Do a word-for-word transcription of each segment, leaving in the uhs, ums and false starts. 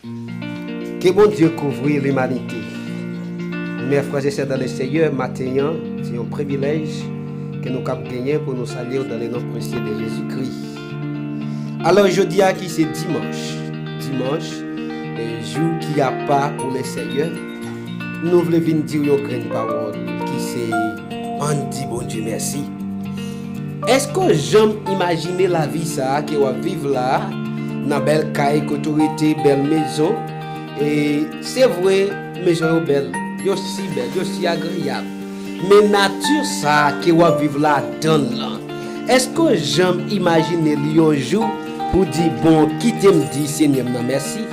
Que Bondye kouvri limanite. Mes frères et sœurs dans le Seigneur, maten an, se yon privilèj ke nou kab genyen pou nou salye w dans le nom précieux de Jésus-Christ. Alò, jodi a ki se dimanch, dimanch, e, jou ki apa pou le Seigneur, nou vle vin di w yon grenn pawòl ki se ann di Bondye mèsi. Èske w janm imajine lavi sa a ke w ap viv la a, nan bèl kay kote w rete, bèl mezon? E se vre, mezon yo bèl, yo si bèl, yo si agreyab. Men nati sa a ke w ap viv ladan l lan, èske w janm imajine li yon jou pou di, "Bon, kite m di Senyè m nan mèsi"?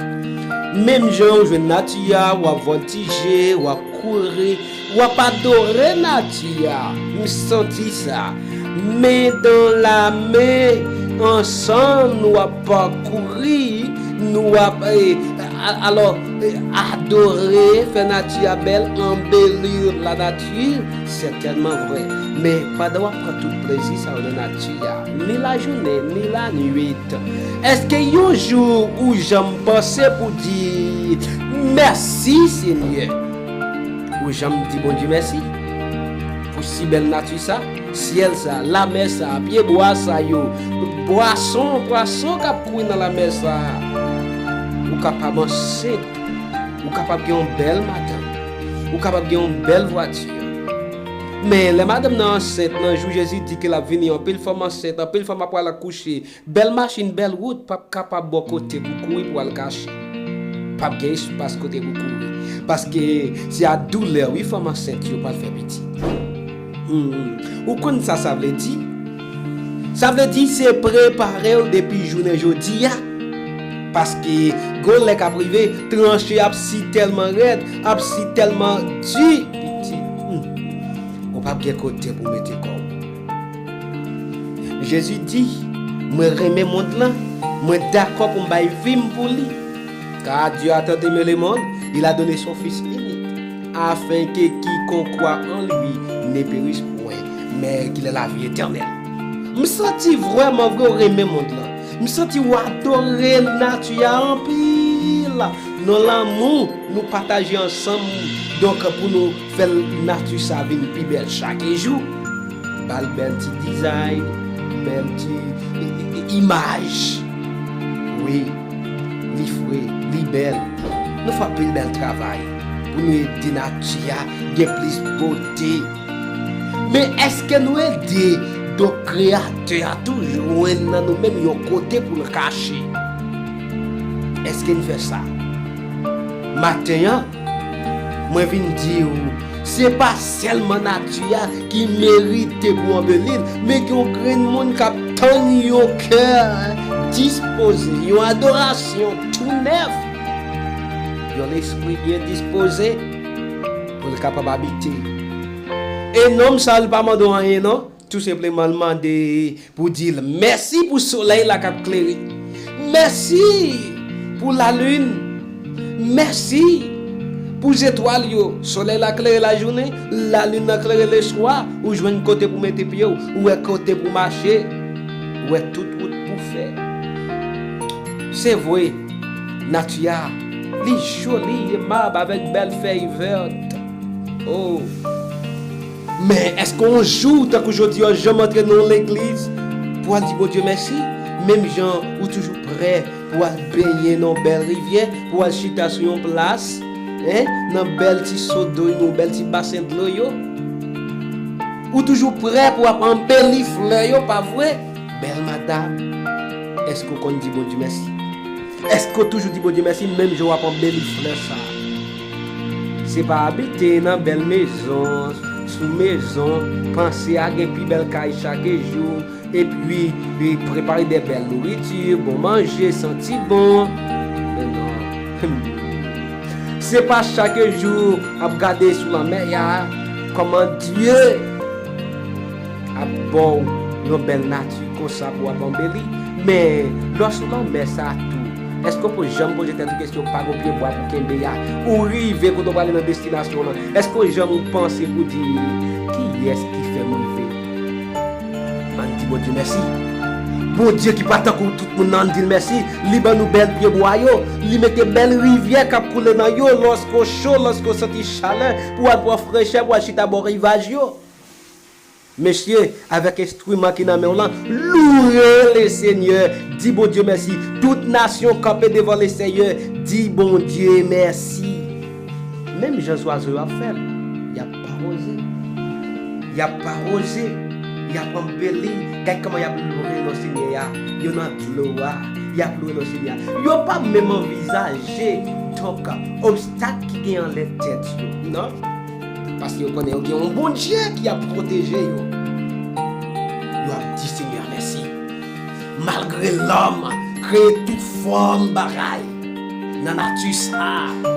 Menm jan w jwenn nati a, w ap vòltije, w ap kouri, w ap adore nati a. M santi sa. Men dan la men, ansanm, nou ap kouri, nou ap, eh, a-, alò, eh, adore, fè nati a bèl, anbeli la nature, sètènman vre. Men pandan w ap pran tout plezi sa yo nan nati a, ni lajounen, ni lannuit, èske yon jou ou janm panse pou di, "Mèsi, Senyè"? Ou janm di Bondye mèsi pou si bèl nati sa, syèl sa, lamè sa, pyebwa sa yo, pwason, pwason k ap kouri nan lamè sa? Ou kapab ansent, ou kapab gen yon bèl madanm, ou kapab gen yon bèl vwati. Men lè madanm nan ansent, nan jou Jezi di ke l ap vini, anpil fanm ansent, anpil fanm ap pral akouche, bèl machin, bèl wout, p ap kapab bò kote pou kouri pou al kache. P ap gen espas kote pou kouri. Paske se a doulè, wi, fanm ansent yo pral fè pitit. Hmm. Ou konn sa sa vle di? Sa vle di se prepare w depi jounen jodi a. Paske gon lè k ap rive, tranche ap si tèlman rèd, ap si tèlman di, pitit. Hmm. Ou p ap gen kote pou mete kò w. Jezi di, "Mwen renmen mond lan, mwen dakò pou m bay vi m pou li. Car Dieu a tant aimé le monde, il a donné son Fils unique, afin que quiconque croit en lui ne périsse point, mais qu'il ait la vie éternelle." M santi vrèman vre w renmen mond lan. M santi w adore nati a anpil. Nan lanmou nou pataje ansanm, donk pou nou fè nati sa vin pi bèl chak jou. Ba l bèl ti dizay, bèl ti i- i- i- imaj. Wi, li fre, li bèl. Nou fè anpil bèl travay pou nou ede nati a gen plis bote. Men èske nou ede donk Kreyatè a toujou jwenn nan nou menm yon kote pou l kache? Èske n fè sa? Maten an, mwen vin di w, se pa sèlman nati a ki merite pou anbeli l, men gen yon grenn moun k ap tann yon kè dispoze, yon adorasyon tou nèf, yon lespri byen dispoze pou l kapab abite. E nonm sa a, li pa mande w anyen, non. Tou senpleman, l mande pou di l mèsi pou solèy la k ap klere. Mèsi pou lalin. Mèsi pou zetwal yo. Solèy la klere lajounen, lalin nan klere leswa. Ou jwenn kote pou mete pye w, ou wè kote pou mache, ou wè tout wout pou fè. Se vre, nati a, li joli, emab, avèk bèl fèy vèt. Oh! Men èske yon jou, tankou jodi a, w janm antre nan yon legliz pou w al di Bondye mèsi? Menm jan ou toujou prè pou w al benyen nan yon bèl rivyè, pou w al chita sou yon plas, en, nan bèl ti so dlo, yon bèl ti basen dlo yo? Ou toujou prè pou w ap anbeli flè yo, pa vre? Bèl madanm, èske w konn di Bondye mèsi? Èske w toujou di Bondye mèsi menm jan w ap anbeli flè sa a? Se pa abite nan bèl mezon, sou mezon, panse a gen pi bèl kay chak jou, epi, e, prepare de bèl nouriti, bon manje, santi bon. Men non. Se pa chak jou ap gade sou lanmè a, kòman Dye ap ba w yon bèl nati konsa pou w ap anbeli. Men, lè w sou lanmè sa a tou, èske w po-, janm poze tèt ou kesyon, pa gen pyebwa pou kenbe a? Ou rive kote w prale nan destinasyon w lan, èske w janm panse pou di, "Kiyès ki fè m rive?" Ann di Bondye mèsi. Bondye ki pa tankou tout moun nan, ann di l mèsi. Li ban nou bèl pyebwa yo. Li mete bèl rivyè k ap koule nan yo lòske w cho, lòske w santi chalè, pou w al pran frechè, pou w al chita bò rivaj yo. Mesye, avèk enstriman ki nan men w lan, louwe Lesenyè, di Bondye mèsi. Tout nasyon kanpe devan Lesenyè, di Bondye mèsi. Menm jan zwazo yo ap fè l, y ap awoze. Y ap awoze. Y ap anbeli. Gad kòman y ap louwe non Senyè a. Yo nan dlo a. Y ap louwe non Senyè a. Yo p ap menm anvizaje, donk, obstak ki gen anlè tèt yo. Non. Paske yo konnen yo gen yon Bondye ki ap pwoteje yo. Yo ap di Senyè mèsi. Malgre lòm kreye tout fòm bagay nan nati sa a,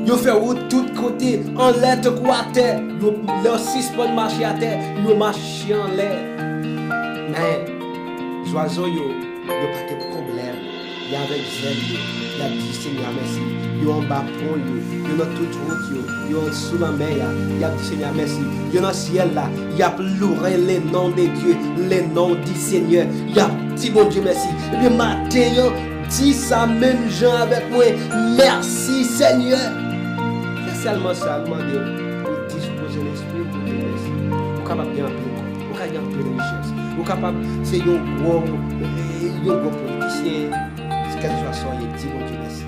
yo fè wout tout kote, anlè tankou atè, yo, lè yo sispann mache atè, yo mache anlè. Men, zwazo yo, yo pa gen pwoblèm. Y avèk zèl yo, y ap di Senyè mèsi. Yo anba pon yo, yo nan tout wout yo, yo sou lanmè a, y ap di Senyè mèsi. Yo nan syèl la, y ap louwe le nom de Dieu, le nom du Seigneur. Y ap di Bondye mèsi. Ebyen, maten an, di sa menm jan avèk mwen, mèsi Senyè. Se sèlman sa, m mande w pou w dispoze lespri w pou w di mèsi. Ou kapab gen anpil kòb, ou ka gen anpil richès, ou kapab se yon gwo, yon gwo politisyen, kèlkeswa sa w ye, di Bondye mèsi.